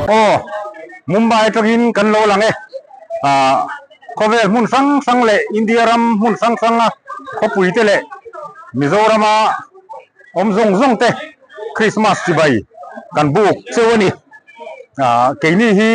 Aw Mumbai atangin kan lo lang e. Ah khawvel hmun hrang hrang leh India ram hmun hrang hranga khawpui te leh Mizorama awm zawng zawng te Christmas chibai kan buk cheu a ni. Ah keini hi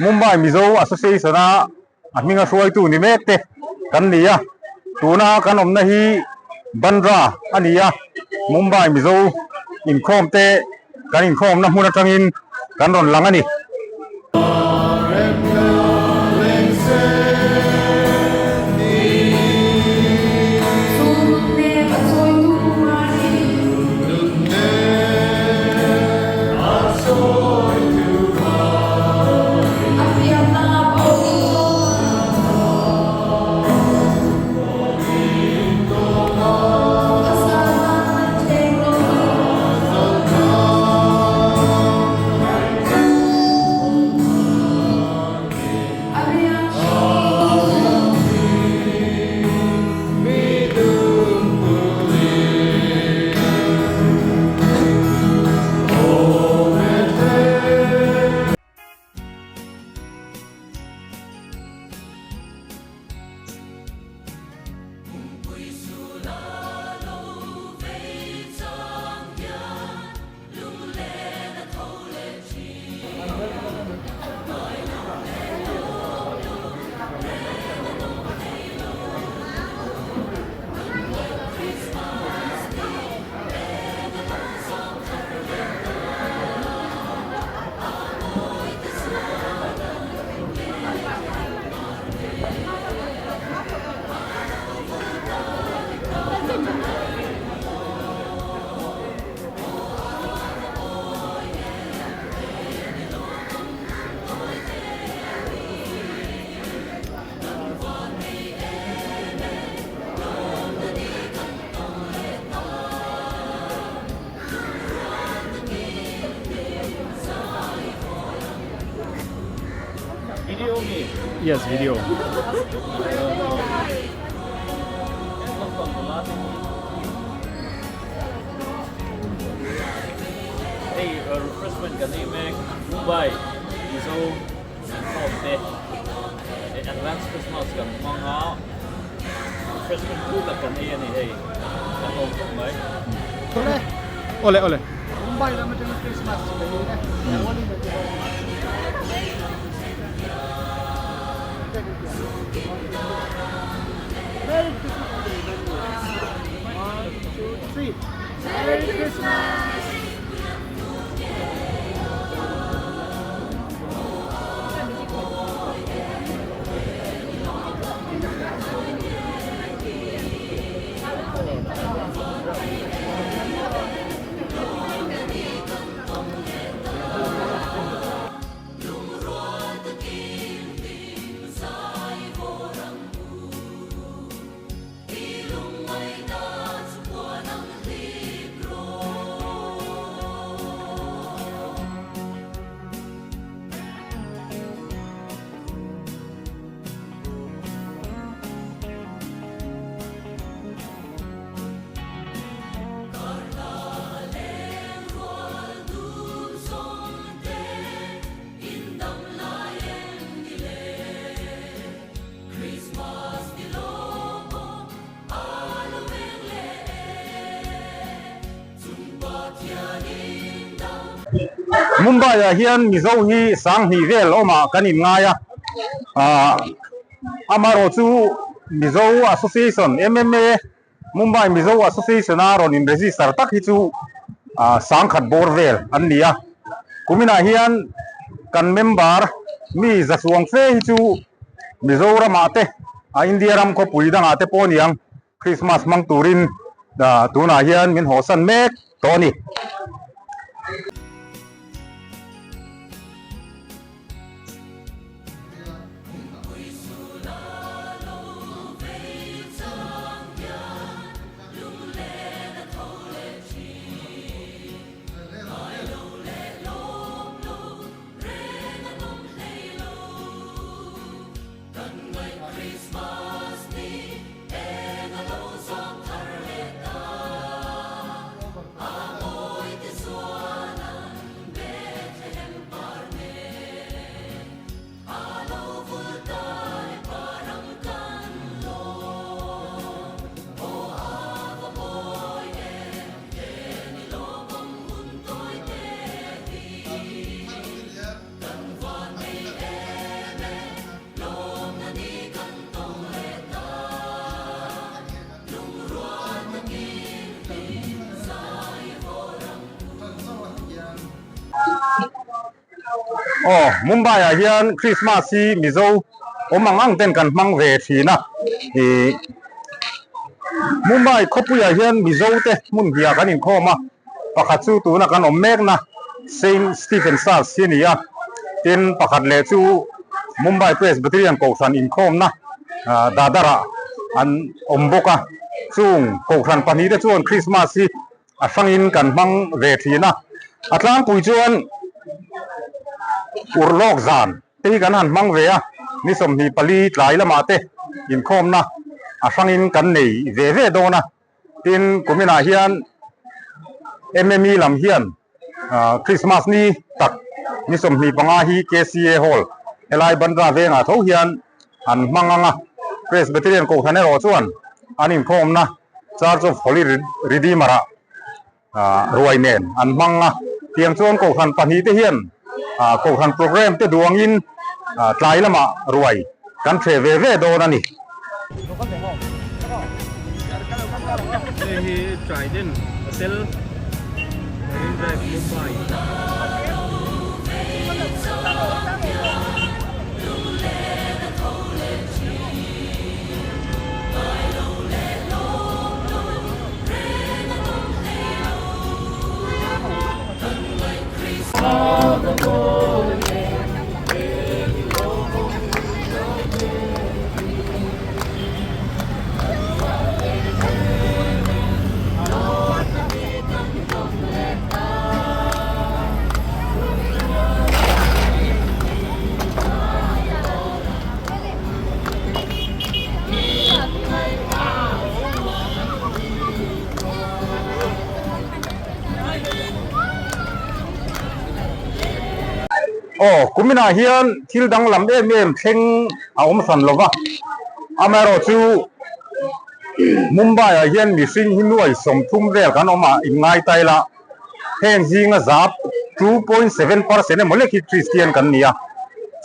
Mumbai Mizo Association a a hminga hruaitu ni mek te kan ni a, tuna kan awmna hi Bandra a ni a, Mumbai Mizo inkhawm te kan inkhawmna hmun atangin kan rawn lang a ni. Yes, video. Hei refreshment kan ei mek Mumbai Mizo inkhawm te advance Christmas kan hmang a refreshment phu tak kan ei a ni hei kan lawm khawp mai. Ole. Ole ole. Mumbai lam atanga Christmas chu ka ei e. Merry Christmas. One, two, three. Merry Christmas. Mumbai ah hian Mizo hi sanghnih vel awmah kan in ngai a ah amaherawh chu Mizo Association M_M_A Mumbai Mizo Association a rawn in register tak hi chu ah sangkhat bawr vel an ni a kuminah hian kan member mi za chuang fe hi chu Mizoramah te ah India ram khawpui dangah te pawh a ni ang Christmas hmang turin ah tunah hian min hawsan mek tawh a ni. Aw Mumbai ah hian Christmas hi Mizo awm ang ang ten kan hmang ve thin a ih Mumbai khawpui ah hian Mizo te hmun hniah kan inkhawm a pakhat chu tuna kan awm mek na Saint Stephen Church hi a ni a tin pakhat leh chu Mumbai Presbyterian Kohhran inkhawm na ah Dadar ah an awm bawk a chung Kohhran pahnih te chuan Christmas hi A hrangin kan hmang ve thin a, a tlangpui chuan urlawk zan te hi kan han hmang ve a, ni 24 tlai lamah te inkhawmna a hrangin kan nei ve ve dawn a, tin kuminah hian MME lam hian Christmas ni tak ni 25 hi KCA Hall helai Bandra vengah tho hian an hmang ang a, Presbyterian Kohhran erawh chuan an inkhawmna Church of Holy Redeemer ah ruai nen an hmang a, tiang chuan Kohhran pahnihte hian Kohhran program te duangin tlai lamah ruai kan hreh ve ve dawn a ni. Hei hi Trident Hotel Marine Drive Mumbai. Aw kuminah hian thil danglam em em thleng a awm hran lo va, amaherawhchu Mumbai ah hian mihring hi nuai 30 vel kan awm a inngai ta ila. Heng zinga zap 2.7% emaw lek hi Kristian kan ni a,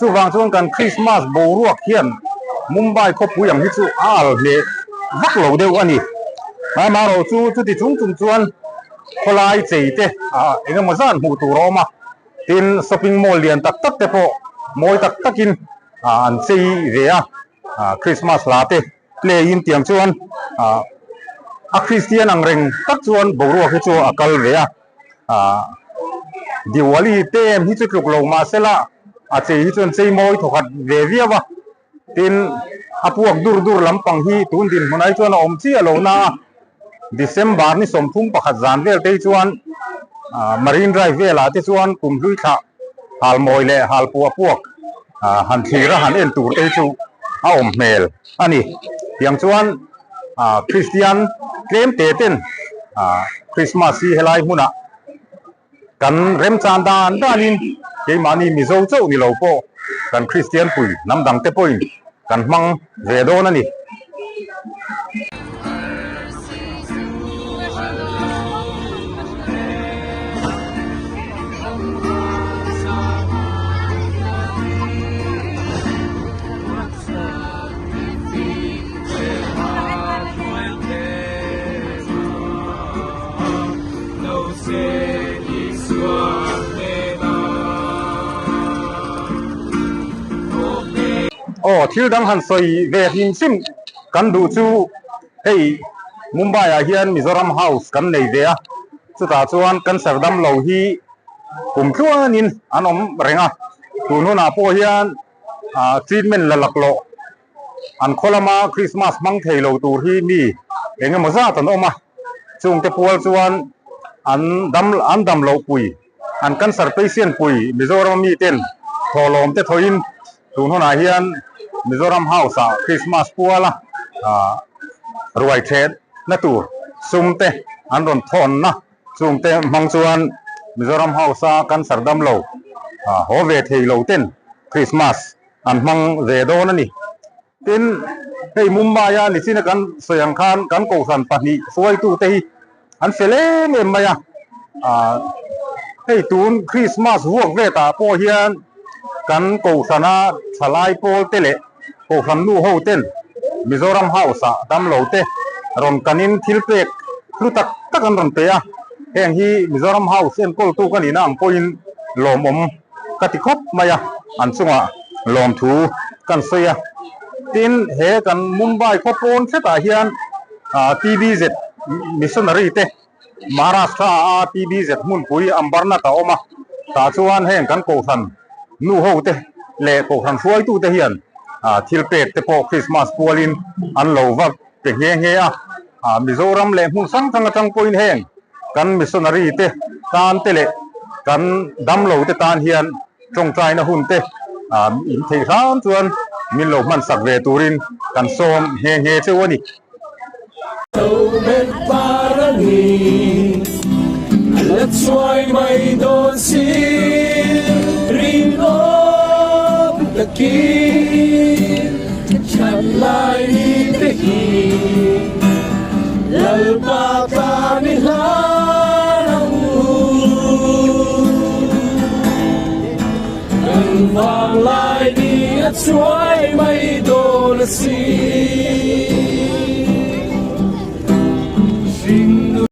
chuvang chuan kan Krismas boruak hian Mumbai khawpui ang hi chu a al hleh vak lo deuh a ni. Amaherawh chu chuti chung chung chuan khawlai chei te eng emaw zan hmuh tur a awm a, tin shopping mall lian tak tak te pawh mawi tak takin an chei ve a, Krismas hla te play in tiang chuan ah a Kristian ang reng tak chuan boruak hi chu a kal ve a ah Diwali te em hi chu tluk lo mahsela a chei hi chuan chei mawi thawkhat ve viau a tin a puak dur dur lampang hi tun dinhmun ah hi chuan a awm chiah lo na a December ni 31 zan vel te hi chuan ah Marine Drive velah te chuan kum hlui thlah hal mawi leh hal puah puak ah han thlir a han en tur te hi chu a awm hmel a ni. Tiang chuan ah Kristian tlem te ten ah Christmas hi helai hmunah kan remchan dan danin keimahni Mizo chauh ni lo pawh kan Kristian pui hnam dang te pawhin kan hmang ve dawn a ni. Aw thil dang han sawi ve hlim hrim kan duh chu hei Mumbai ah hian Mizoram House kan nei ve a chutah chuan cancer damlo hi kum tluanin an awm reng a tun hunah pawh hian ah treatment la laklawh An khaw lama Christmas hmang thei lo tur hi mi eng emaw zat an awm a, chungte pual chuan an dam an dam loh pui, an cancer patient pui Mizoram miten thawhlawm te thawhin tun hunah hian Mizoram House ah Christmas puala ruai thet na tur sum te an rawn thawn na chungte hmang chuan Mizoram House a cancer dam lo haw ve thei lo ten Christmas an hmang ve dawn a ni. Tin, hei Mumbai-a nichina kan sawi ang khan kan kohhran pahnih hruaitute hi an fel em em mai a. Aah hei tun Christmas vuak vetah pawh hian kan kohhrana thalai pawl te leh kohhran nu ho ten Mizoram House-ah damlo te rawn kanin thil pek hlu tak tak an rawn pe a. Heng hi Mizoram House enkawltu ka nihna ang pawhin. lawmawm ka ti khawp mai a, an chungah lawmthu kan sawi a. Tin, he kan Mumbai khaw pawn hretah hian TBZ missionary te Maharashtra a TBZ hmunpui Ambernath a awm a, tah chuan heng kan kohhran nu ho te leh kohhran hruaitu te hian thil pek te pawh Christmas pualin an lo va pe nghe nghe a. Mizoram leh hmun hrang hrang atang pawhin heng kan missionary te tan te leh kan damlo te tan hian tawngtaina hun te in theih hram chuan min lo hmansak ve turin kan sawm nghe nghe cheu a ni.